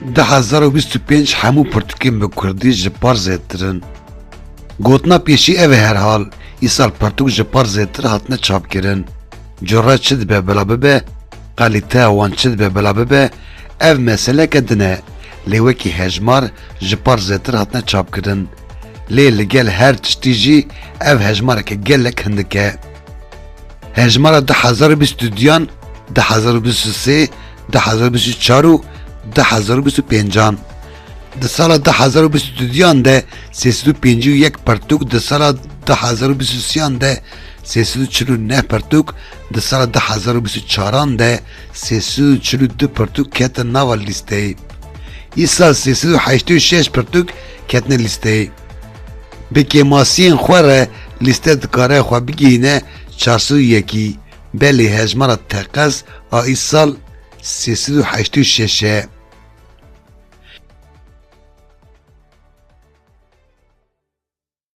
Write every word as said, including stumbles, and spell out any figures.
Du hezar û bîst û pênc hemû pirtûkên bi kurdî ji par zêtir in. Gotina pêşî ev e herhal, îsal pirtûk ji par zêtir hatine çapkirin. Cure çi dibe bila bibe, kalîteya wan çi dibe bila bibe, ev meseleke din e, lê wekî hejmar ji par zêtir hatine çapkirin. Lê li gel her tiştî jî ev hejmareke gelek hindik e. Hejmara du hezar û bîst û duyan, du hezar û bîst û sê, du hezar û bîst û çar û du hezar û bîst û pêncan. Di sala du hezar û bîst û duyan de sê sed û pêncî û yek pirtûk, di sala du hezar û bîst û sêyan de sê sed û çil û neh pirtûk, di sala du hezar û bîst û çaran de sê sed û çil û du pirtûk ketin nava lîsteyê. Îsal sê sed û heştê û şeş pirtûk ketine lîsteyê. Bi kêmasiyên xwe re lîste dikare xwe bigihîne çar sed û yekî, belê hejmara teqez a îsal sê sed û heştê û şeş e.